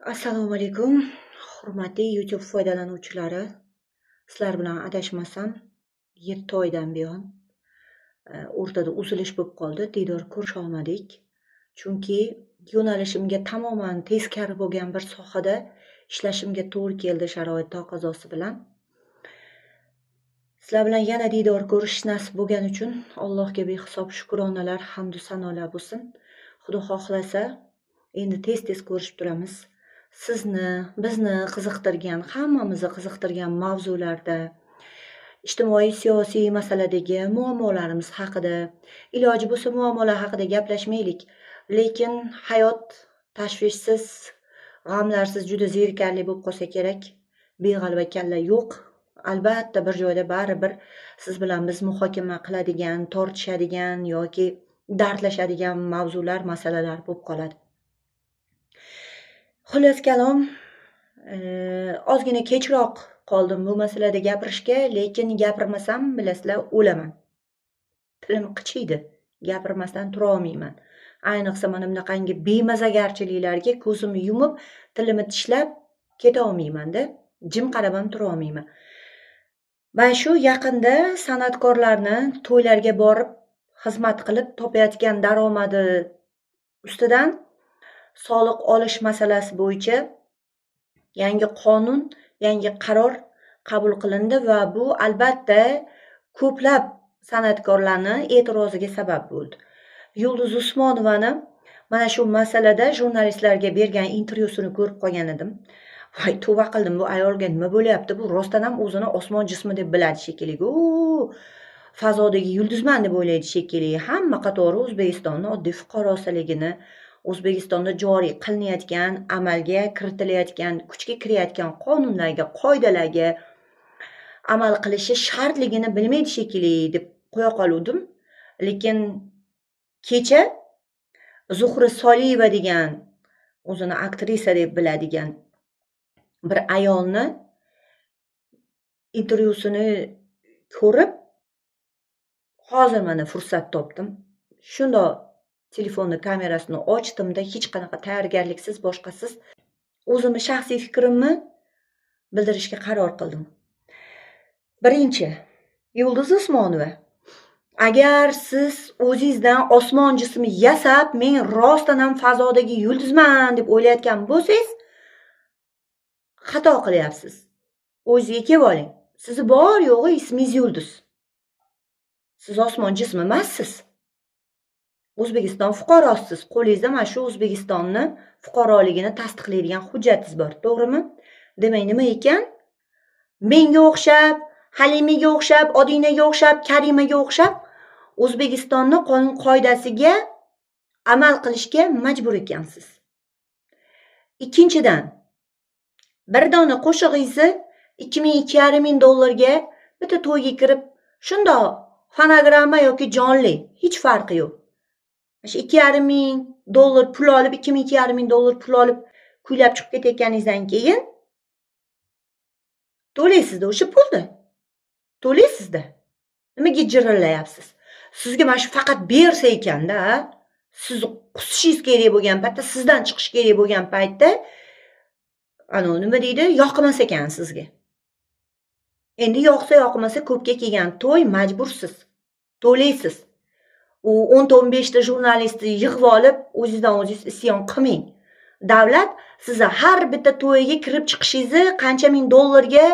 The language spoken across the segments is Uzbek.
Assalomu alaykum, hurmatli YouTube foydalanuvchilari. Sizlar bilan adashmasam 7 oydan buyon o'rtada uzilish bo'lib qoldi, diydor ko'risha olmadik. Chunki yo'nalishimga tamoman teskari bo'lgan bir sohada ishlashimga to'g'ri keldi sharoit taqozosi bilan. Sizlar bilan yana diydor ko'rish nasib bo'lgani uchun Allohga behisob shukronalar, hamdu sanolar bo'lsin. Xudo xohlasa, endi tez-tez ko'rishib turamiz. Sizni, bizni qiziqtirgan, hammamizni qiziqtirgan mavzularda, ijtimoiy, siyosiy masaladagi muammolarimiz haqida, iloji bo'lsa muammolar haqida gaplashmaylik, lekin hayot tashvishsiz, g'amlarsiz juda zerikarli bo'lib qolsa kerak. Beg'alva kalla yo'q. Albatta bir joyda baribir siz bilan biz muhokama qiladigan, tortishadigan yoki dardlashadigan mavzular, masalalar bo'lib qoladi. Xullas kalom, ozgina kechroq qoldim bu masalada gapirishga, lekin gapirmasam, bilasizlar, o'laman. Tilim qichiydi, gapirmasdan tura olmayman. Ayniqsa mana bunaqangi bemazagarchiliklarga ko'zimni yumib, tilimni tishlab keta olmayman-da, jim qarab ham tura olmayman. Mana shu yaqinda san'atkorlarni to'ylarga borib xizmat qilib topayotgan daromadi ustidan soliq olish masalasi bo'yicha yangi qonun, yangi qaror qabul qilindi va bu albatta ko'plab san'atkorlarni e'tiroziga sabab bo'ldi. Yulduz Usmonovani mana shu masalada jurnalistlarga bergan intervyusini ko'rib qolgan edim. Voy, tavba qildim, bu ayolga nima bo'lyapti? Bu rostdan ham o'zini osmon jismi deb biladi shekilli. Fazodagi yulduzman deb o'ylaydi shekilli. Hamma qatori O'zbekistonni oddiy fuqarosiligini, O'zbekistonda joriy qilinayotgan, amalga kiritilayotgan, kuchga kirayotgan qonunlarga, qoidalarga amal qilishi shartligini bilmaydi shekilli deb qo'ya qoluvdim. Lekin kecha Zuhra Soliyeva degan, o'zini aktrisa deb biladigan bir ayolni intervyusini ko'rib, hozir mana fursat topdim. Shundoq telefonni kamerasini ochdimda, hech qanaqa tayyorgarliksiz, boshqasiz o'zimni shaxsiy fikrimni bildirishga qaror qildim. Birinchi, Yulduz Usmonova, agar siz o'zingizdan osmon jismi yasab, men rostdan ham fazodagi yulduzman deb o'ylayotgan bo'lsangiz, xato qilyapsiz. O'zingizga kelib oling. Sizni bor yo'g'i ismingiz Yulduz. Siz osmon jismi emassiz. O'zbekiston fuqarosisiz. Qo'lingizda mana shu O'zbekistonni fuqaroligini tasdiqlaydigan hujjatingiz bor, to'g'rimi? Demak, nima ekan? Menga o'xshab, Halimaga o'xshab, Odinaga o'xshab, Karimaga o'xshab O'zbekistonni qonun qoidasiga amal qilishga majbur ekansiz. Ikkinchidan, bir dona qo'shig'ingizni ikki ming, ikki yarim ming dollarga bitta to'yga kirib, shundoq fonogramma yoki jonli, hech farqi yo'q. Shu ikki yarim ming dollar pul olib, ikki ming, ikki yarim ming dollar pul olib kuylab chiqib ketayotganingizdan keyin to'laysizda o'sha pulni. To'laysizda. Nimaga jirillayapsiz? Sizga mana shu faqat bersa ekanda, siz qusishingiz kerak bo'lgan paytda, sizdan chiqish kerak bo'lgan paytda, ana nima deydi, yoqmas ekan sizga. Endi yoqsa yoqmasa ko'pga kelgan to'y, majbursiz. To'laysiz. U o'nta, o'n beshta jurnalistni yig'ib olib, o'zingizdan o'zingiz isyon qilmang. Davlat sizni har bitta to'yiga kirib chiqishingizni qancha ming dollarga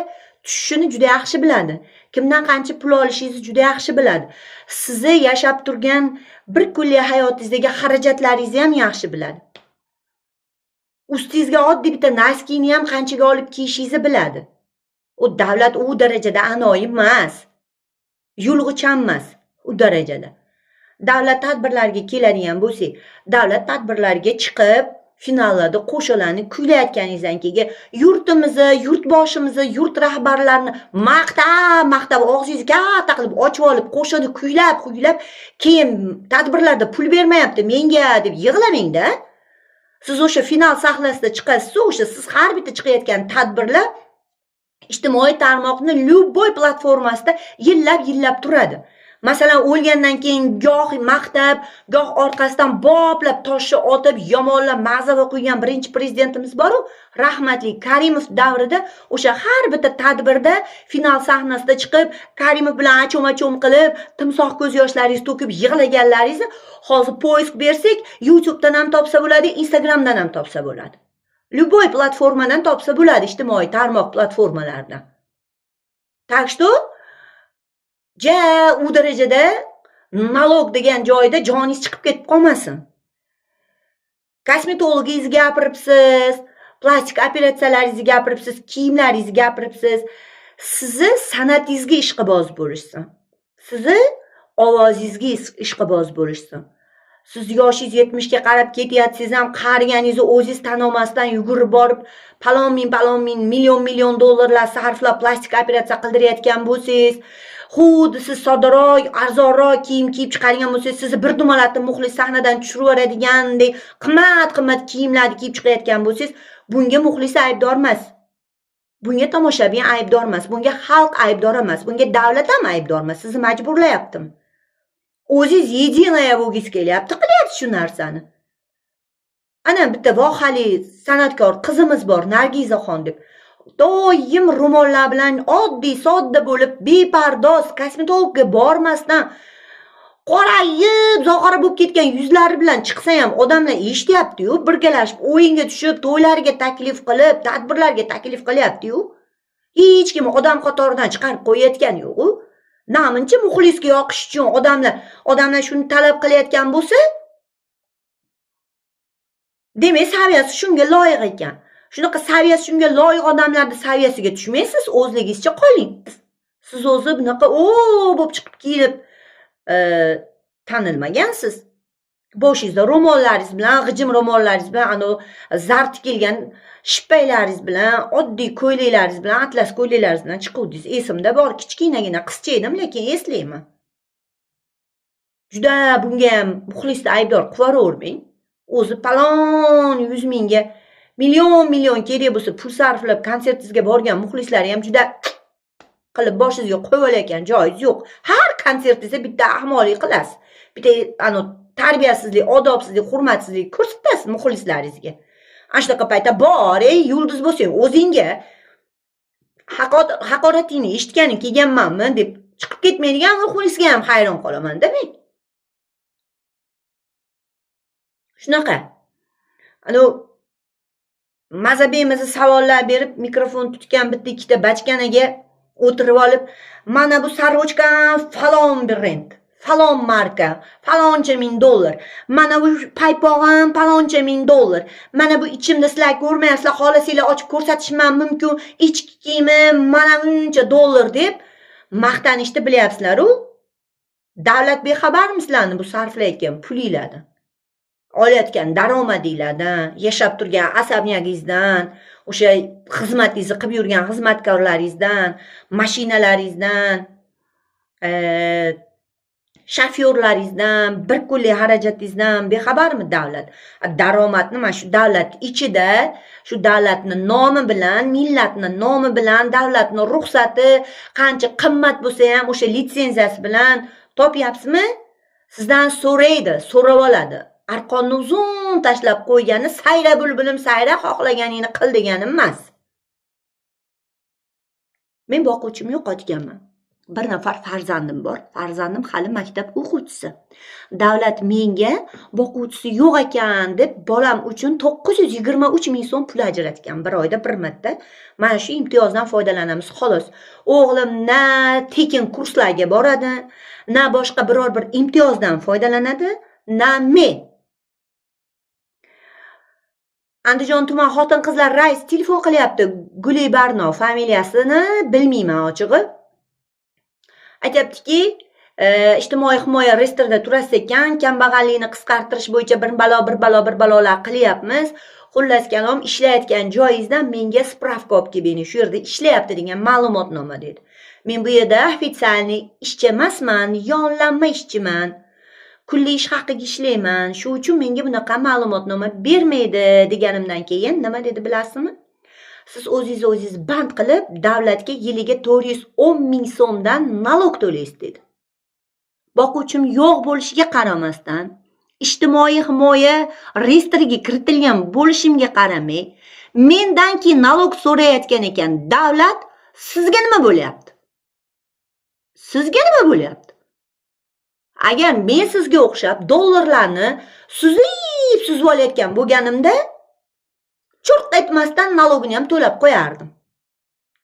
tushishini juda yaxshi biladi. Kimdan qancha pul olishingizni juda yaxshi biladi. Sizni yashab turgan bir kunlik hayotingizdagi xarajatlaringizni ham yaxshi biladi. Ustingizga oddiy bitta naskini ham qanchaga olib kiyishingizni biladi. U davlat u darajada anoyi emas. Yulg'icham emas u darajada. Davlat tadbirlariga keladigan bo'lsak, davlat tadbirlariga chiqib, finallarda qo'shiqlarni kuylayotganingizdan keyin yurtimizni, yurtboshimizni, yurt rahbarlarini maqtab, maqtab og'zingizni katta qilib ochib olib, qo'shiqni kuylab, kuylab, keyin tadbirlarda pul bermayapti menga deb yig'lamangda. Siz o'sha final sahnasida chiqasiz, o'sha siz har bitta chiqayotgan tadbirlar ijtimoiy tarmoqni любой platformasida yillab-yillab turadi. Masalan, o'lgandan keyin goh maqtab, goh orqasidan boplab toshni otib, yomonlab ma'zava qo'ygan birinchi prezidentimiz bor-u, rahmatli Karimov davrida o'sha har bitta tadbirda final sahnasida chiqib, Karimov bilan achom-achom qilib, timsoh ko'z yoshlaringizni to'kib yig'laganlaringizni hozir поиск bersak, YouTube'dan ham topsa bo'ladi, Instagramdan ham topsa bo'ladi. Любой platformadan topsa bo'ladi, ijtimoiy tarmoq platformalaridan. Так что ja u darajada налог degan joyda joningiz chiqib ketib qolmasin. Kosmetologingizni gapiribsiz, plastik operatsiyalaringizni gapiribsiz, kiyimlaringizni gapiribsiz. Sizni san'atingizga ishqiboz bo'lishsin. Sizni ovozingizga ishqiboz bo'lishsin. Siz yoshingiz 70 ga qarab ketyapsiz ham, qariganingizni o'zingiz tan olmasdan yugurib borib palon ming, palon ming, million million dollarlar sarflab plastik operatsiya qildirayotgan bo'lsangiz, xuddi siz soddaroq, arzonroq kiyim kiyib chiqargan bo'lsangiz, sizni bir dumalatib muxlis sahnadan tushirib yuboradigandek qimmat qimmat kiyimlarni kiyib chiqayotgan bo'lsangiz, bunga muxlis aybdor emas. Bunga tomoshabin aybdor emas, bunga xalq aybdor emas, bunga davlat ham aybdor emas. Sizni majburlayaptimi? O'zingiz единая bo'lgingiz kelyapti, qilyapsiz shu narsani. Ana bitta vohali san'atkor qizimiz bor, Nargizaxon deb. Doim ro'mollar bilan oddiy, sodda bo'lib, bepardoz, kosmetologga bormasdan qorayib, zog'ora bo'lib ketgan yuzlari bilan chiqsa ham odamlar eshityapti-yu, birgalashib o'yinga tushib, to'ylariga taklif qilib, tadbirlarga taklif qilyapti-yu. Hech kim odam qatoridan chiqarib qo'yayotgani yo'q-u. Namuncha muxlisga yoqish uchun odamlar shuni talab qilayotgan bo'lsa, demak saviyasi shunga loyiq ekan. Shunaqa saviyasi shunga loyiq odamlarni saviyasiga tushmaysiz, o'zligingizcha qoling. Siz o'zi bunaqa o bo'lib chiqib kiyinib tanilmagansiz. Boshingizda ro'mollaringiz bilan, g'ijim ro'mollaringiz bilan, anavi zar tikilgan shippaklaringiz bilan, oddiy ko'ylaklaringiz bilan, atlas ko'ylaklaringiz bilan chiquvdingiz. Esimda bor, kichkinagina qizcha edim, lekin eslayman. Juda bunga ham muxlisni aybdor qilib. O'zi palon 100 mingga, million million kerak bo'lsa pul sarflab konsertingizga borgan muxlislari ham juda qilib boshingizga qo'yib olayotgan joyingiz yo'q. Har konsertingizda bitta ahmoqlik qilasiz. Bitta ano tarbiyasizlik, odobsizlik, hurmatsizlik ko'rsatasiz muxlislaringizga. Ana shunaqa paytda bor, ey yulduz bo'lsang, o'zingga haqoratingni eshitganing kelganmanmi deb chiqib ketmaydigan muxlisga ham hayron qolaman-da men. Shunaqa. Ano maza bemaza savollar berib mikrofon tutgan bitta ikkita bachkanaga o'tirib olib, mana bu сорочка falon brend, falon marka, faloncha ming dollar, mana bu paypog'im faloncha ming dollar, mana bu ichimda sizlar ko'rmayapsizlar, xohlasanglar ochib ko'rsatishim ham mumkin, ichki kiyimim mana buncha dollar deb maqtanishni bilyapsizlar-u. Davlat bexabarmi sizlarni bu sarflayotgan pulinglardan, olayotgan daromadinglardan, yashab turgan asabniyagingizdan, o'sha xizmatingizni qilib yurgan xizmatkorlaringizdan, mashinalaringizdan, shofyorlaringizdan, bir kunlik xarajatingizdan bexabarmi davlat? Daromadni mana shu davlat ichida, shu davlatni nomi bilan, millatni nomi bilan, davlatni ruxsati qancha qimmat bo'lsa ham o'sha litsenziyasi bilan topyapsizmi? Sizdan so'raydi, so'rab oladi. Arqonni uzun tashlab qo'ygani sayra bulbulim sayra, xohlaganingni qil deganim emas. Men boquvchimni yo'qotganman. Bir nafar farzandim bor. Farzandim hali maktab o'quvchisi. Davlat menga boquvchisi yo'q ekan deb bolam uchun 923 ming so'm pul ajratgan. Bir oyda bir marta. Mana shu imtiyozdan foydalanamiz xolos. O'g'lim na tekin kurslarga boradi, na boshqa biror bir imtiyozdan foydalanadi, na men. Andijon tuman xotin-qizlar raisi telefon qilyapti. Guli Barno familiyasini bilmayman ochig'i. Aytyaptiki, ijtimoiy himoya reyestrida turasiz ekan, kambag'allikni qisqartirish bo'yicha bir balo, bir balo, bir balolar qilyapmiz. Xullas kalom, ishlayotgan joyingizdan menga spravka olib kelib bering, shu yerda ishlayapti degan ma'lumotnoma dedi. Men bu yerda ofitsialniy ishchi emasman, yollanma ishchiman. Kunlik ish haqiga ishlayman. Shu uchun menga bunaqa ma'lumotnoma bermaydi deganimdan keyin nima dedi bilasizmi? Siz o'zingizni o'zingiz band qilib davlatga yiliga 410 ming so'mdan налог to'laysiz dedi. Boquvchim yo'q bo'lishiga qaramasdan, ijtimoiy himoya reyestriga kiritilgan bo'lishimga qaramay, mendan keyin налог so'rayotgan ekan davlat, sizga nima bo'lyapti? Sizga nima bo'lyapti? Agar men sizga o'xshab dollarlarni suzib olayotgan bo'lganimda, churt aytmasdan налог ini ham to'lab qo'yardim.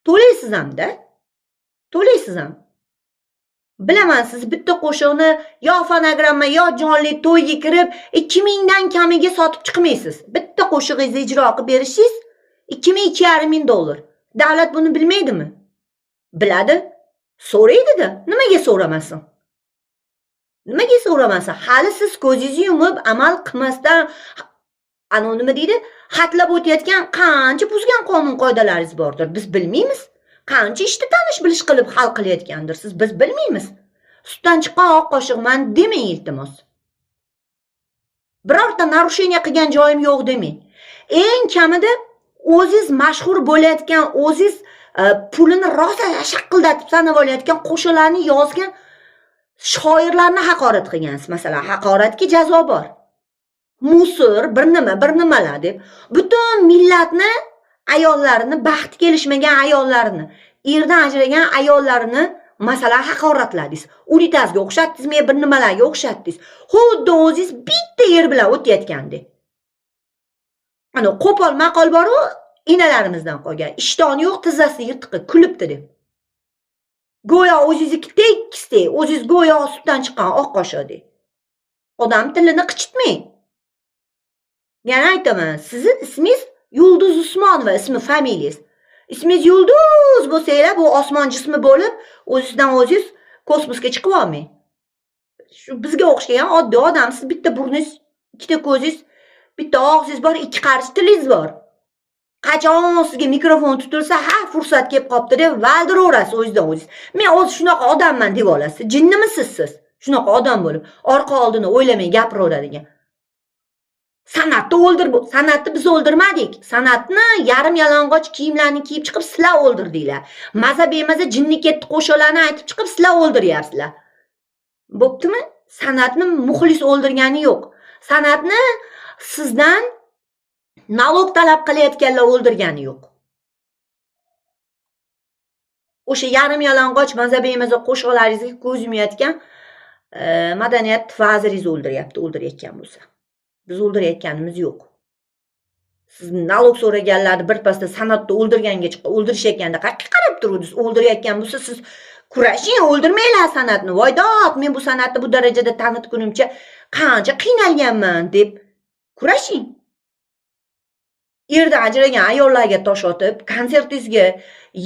To'laysiz hamda. To'laysiz ham. Bilaman, siz bitta qo'shiqni yo fonogramma, yo jonli to'yga kirib 2000 dan kamiga sotib chiqmaysiz. Bitta qo'shig'ingizni ijro qilib berishingiz 2000, 2,5 ming dollar. Davlat buni bilmaydimi? Biladi. So'raydi-da. Nimaga so'ramasin? Nimaga so'ramasin? Hali siz ko'zingizni yumib amal qilmasdan, anavi nima deydi, xatlab o'tayotgan qancha buzgan qonun qoidalaringiz bordir. Biz bilmaymiz. Qancha ishni tanish bilish qilib hal qilayotgandirsiz, biz bilmaymiz. Sutdan chiqqan oq qoshiqman demang, iltimos. Birorta нарушение qilgan joyim yo'q demang. Eng kamida o'zingiz mashhur bo'layotgan, o'zingiz pulini rosa shaqildatib sanab olayotgan qo'shiqlarni yozgan shoirlarni haqorat qilgansiz. Masalan, haqoratga jazo bor. Мусор, bir nima, bir nimalar deb butun millatni ayollarini, baxti kelishmagan ayollarini, erdan ajragan ayollarini, masalan, haqoratladingiz. Unitazga o'xshatdingizmi, bir nimalarga o'xshatdingiz. Xuddi o'zingiz bitta er bilan o'tayotgandek. Ana qo'pol maqol bor-u, enalarimizdan qolgan. Ishtoni yo'q, tizzasi yirtiqi kulibdi deb. Go'yo o'zingizniki tekisdek, o'zingiz go'yo sutdan chiqqan oq qoshiqdek. Odam tilini qichitmang. Yana aytaman, sizni ismingiz Yulduz Usmonova, ismi familiyangiz. Ismingiz Yulduz bo'lsanglar, bu osmon jismi bo'lib, o'zingizdan o'zingiz kosmosga chiqib olmang. Shu bizga o'xshagan oddiy odamsiz, bitta burningiz, ikkita ko'zingiz, bitta og'zingiz bor, ikki qarich tilingiz bor. Qachon sizga mikrofon tutilsa, ha, fursat kelib qolibdi deb valdiraverasiz o'zingizdan o'zingiz. Men o'zi shunaqa odamman deb olasiz. Jinnimisiz siz? Shunaqa odam bo'lib, orqa oldini o'ylamay gapiraveradigan. San'atni o'ldir, san'atni biz o'ldirmadik. San'atni yarim yalang'och kiyimlarni kiyib chiqib sizlar o'ldirdinglar. Maza bemaza jinni ketdi qo'shiqlarni aytib chiqib sizlar o'ldiryapsizlar. Bo'ptimi? San'atni muxlis o'ldirgani yo'q. San'atni sizdan налог talab qilayotganlar o'ldirgani yo'q. O'sha yarim yalang'och maza bemaza qo'shiqlaringizga ko'z yumayotgan madaniyat vaziringiz o'ldiryapti, o'ldirayotgan bo'lsa. Biz o'ldirayotganimiz yo'q. Siz налог so'raganlarni birpasda san'atda o'ldirganga o'ldirishayotganda qayerga qarab turuvdingiz? O'ldirayotgan bo'lsa, siz kurashing, o'ldirmanglar san'atni. Voydod, men bu san'atni bu darajada tanitgunimcha qancha qiynalganman deb kurashing. Erdan ajragan ayollarga tosh otib, konsertingizga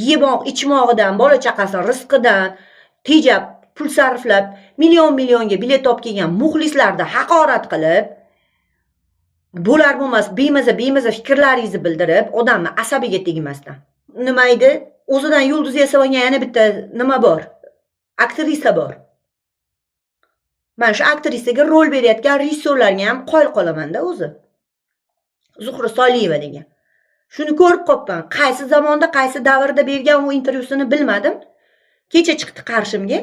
yemoq, ichmog'idan, bola chaqasini rizqidan tejab, pul sarflab, million millionga bilet olib kelgan muxlislarni haqorat qilib, bo'lar bo'lmas bemaza bemaza fikrlaringizni bildirib, odamni asabiga tegmasdan. Nima edi? O'zidan yulduz yasab olgan yana bitta nima bor? Aktrisa bor. Mana shu aktrisaga rol berayotgan rejissyorlarga ham qoyil qolaman-da o'zi. Zuhra Soliyeva degan. Shuni ko'rib qolibman. Qaysi zamonda, qaysi davrda bergan u intervyusini bilmadim. Kecha chiqdi qarshimga.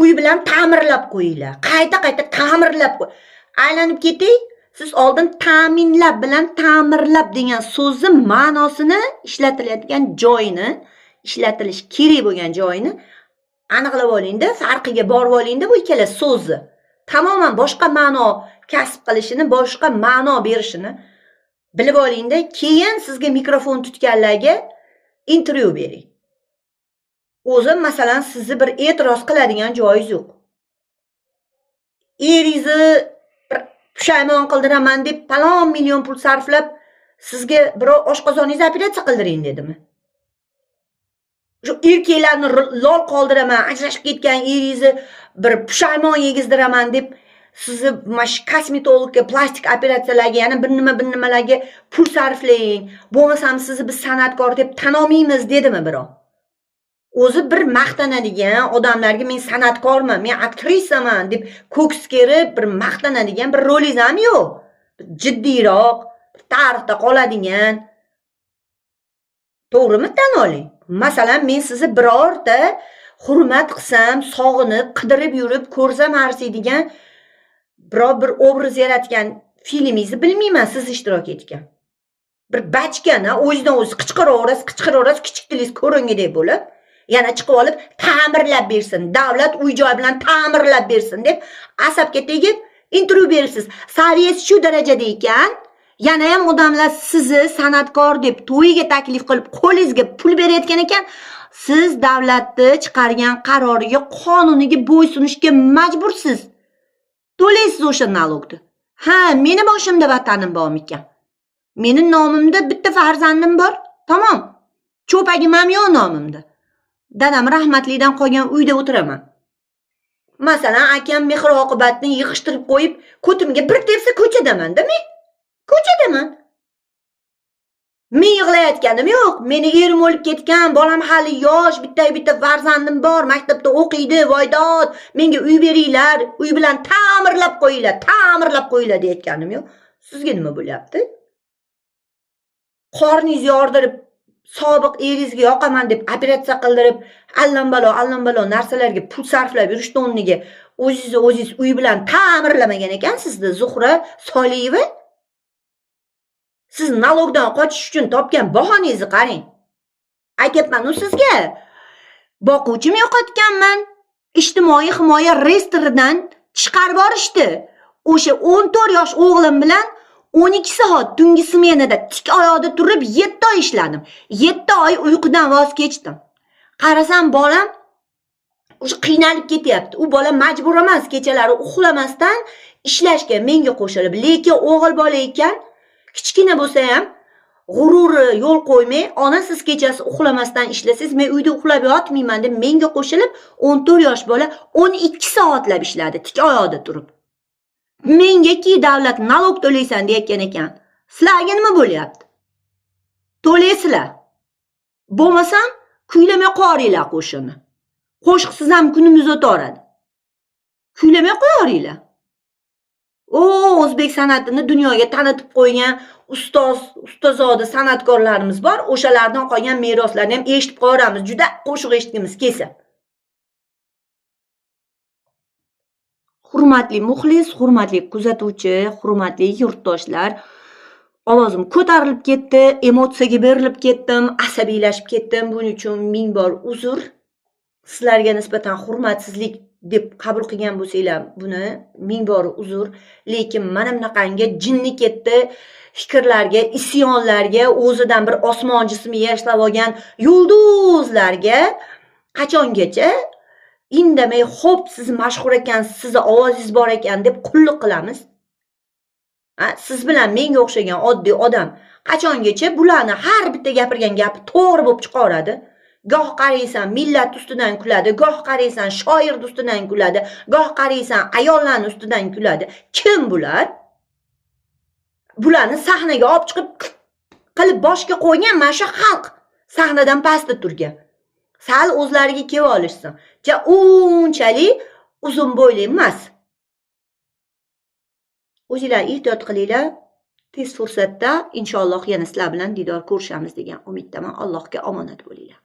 Uy bilan ta'mirlab qo'yinglar. Qayta-qayta ta'mirlab qo'y. Aylanib ketay, siz oldin ta'minlab bilan ta'mirlab degan so'zni ma'nosini, ishlatilayotgan joyini, ishlatilishi kerak bo'lgan joyini aniqlab olingda, farqiga borib olingda bu ikkala so'zni. Tamoman boshqa ma'no kasb qilishini, boshqa ma'no berishini bilib olingda, keyin sizga mikrofon tutganlarga intervyu bering. O'zim, masalan, sizni bir e'tiroz qiladigan joyingiz yo'q. Eringizni bir pushaymon qildiraman deb palon million pul sarflab, sizga birov oshqozoningizni operatsiya qildiring dedimi? Shu erkaklarni lol qoldiraman, ajrashib ketgan eringizni bir pushaymon yegizdiraman deb sizni mana shu kosmetologga, plastik operatsiyalarga, yana bir nima bir nimalarga pul sarflang, bo'lmasam sizni biz san'atkor deb tan olmaymiz dedimi birov? O'zi bir maqtanadigan odamlarga men san'atkorman, men aktrisaman deb ko'ks kerib bir maqtanadigan bir rolingiz ham yo'q. Jiddiyroq, tarixda qoladigan. To'g'rimi, tan oling? Masalan, men sizni birorta hurmat qilsam, sog'inib, qidirib yurib ko'rsam arziydigan biror bir obraz yaratgan filmingizni bilmayman, siz ishtirok etgan. Bir bachkani o'zidan o'zi qichqiraverasiz, qichqiraverasiz, kichik tilingiz ko'ringidek bo'lib, yana chiqib olib ta'mirlab bersin, davlat uy-joy bilan ta'mirlab bersin deb asabga tegib intervyu beribsiz. Saviyasi shu darajada ekan, yana ham odamlar sizni san'atkor deb to'yiga taklif qilib qo'lingizga pul berayotgan ekan, siz davlatni chiqargan qaroriga, qonuniga bo'ysunishga majbursiz. To'laysiz o'sha nalogni. Ha, meni boshimda vatanim bormikan? Meni nomimda bitta farzandim bor. Tamom. Cho'pagim ham yo'q nomimda. Dadam rahmatlidan qolgan uyda o'tiraman. Masalan, akam mehr oqibatni yig'ishtirib qo'yib, ko'timga bir tepsa ko'chadaman-da men. Ko'chadaman. Men yig'layotganim yo'q. Meni erim o'lib ketgan, bolam hali yosh, bitta-bitta farzandim bor, maktabda o'qiydi, voydod, menga uy beringlar, uy bilan ta'mirlab qo'yinglar, ta'mirlab qo'yinglar deyotganim yo'q. Sizga nima bo'lyapti? Qorningizni yordirib, sobiq eringizga yoqaman deb operatsiya qildirib, allambalo, allambalo narsalarga pul sarflab yurishni o'rniga o'zingizni o'zingiz uy bilan ta'mirlamagan ekansizda, Zuhra Soliyeva. Siz nalogdan qochish uchun topgan bahonangizni qarang. Aytyapman u sizga. Boquvchim yo'qotganman. Ijtimoiy himoya reyestridan chiqarib yuborishdi. O'sha 14 yosh o'g'lim bilan 12 soat tungi smenada tik oyoqda turib 7 oy ishladim. 7 oy uyqudan voz kechdim. Qarasam bolam o'sha qiynalib ketyapti. U bola majbur emas kechalari uxlamasdan ishlashga menga qo'shilib, lekin o'g'il bola ekan, kichkina bo'lsa ham g'ururi yo'l qo'ymay, ona siz kechasi uxlamasdan ishlasangiz, men uyda uxlab yotmayman deb menga qo'shilib 14 yosh bola 12 soatlab ishladi tik oyoqda turib. Mengaki davlat nalog to'laysan deyotgan ekan. Sizlarga nima bo'lyapti? To'laysizlar. Bo'lmasam kuylamay qo'yaringlar qo'shiqni. Qo'shiqsiz ham kunimiz o'taveradi. Kuylamay qo'yaringlar. O, o'zbek san'atini dunyoga tanitib qo'ygan ustoz, ustozoda san'atkorlarimiz bor. O'shalardan qolgan meroslarni ham eshitib qo'yamiz. Juda qo'shiq eshitgimiz kelsa. Hurmatli muxlis, hurmatli kuzatuvchi, hurmatli yurtdoshlar, ovozim ko'tarilib ketdi, emotsiyaga berilib ketdim, asabiylashib ketdim. Buning uchun ming bor uzr. Sizlarga nisbatan hurmatsizlik deb qabul qilgan bo'lsanglar, buni ming bor uzr. Lekin mana bunaqangi jinni ketdi fikrlarga, isyonlarga, o'zidan bir osmon jismi yashlab olgan yulduzlarga qachongacha indamay, xo'p, siz mashhur ekansiz, sizni ovozingiz bor ekan deb qulluq qilamiz? Ha, siz bilan menga o'xshagan oddiy odam qachongacha bularni har bitta gapirgan gapi to'g'ri bo'lib chiqaveradi? Goh qaraysan millat ustidan kuladi, goh qaraysan shoir ustidan kuladi, goh qaraysan ayollarning ustidan kuladi. Kim bular? Bularni sahnaga olib chiqib qilib boshga qo'ygan mana shu xalq sahnadan pastda turgan. Sal o'zlariga kelib olishsin. Ja unchalik uzun bo'yli emas. O'zinglar ehtiyot qilinglar. Tez fursatda inshaalloh yana sizlar bilan diydor ko'rishamiz degan umiddaman. Allohga omonat bo'linglar.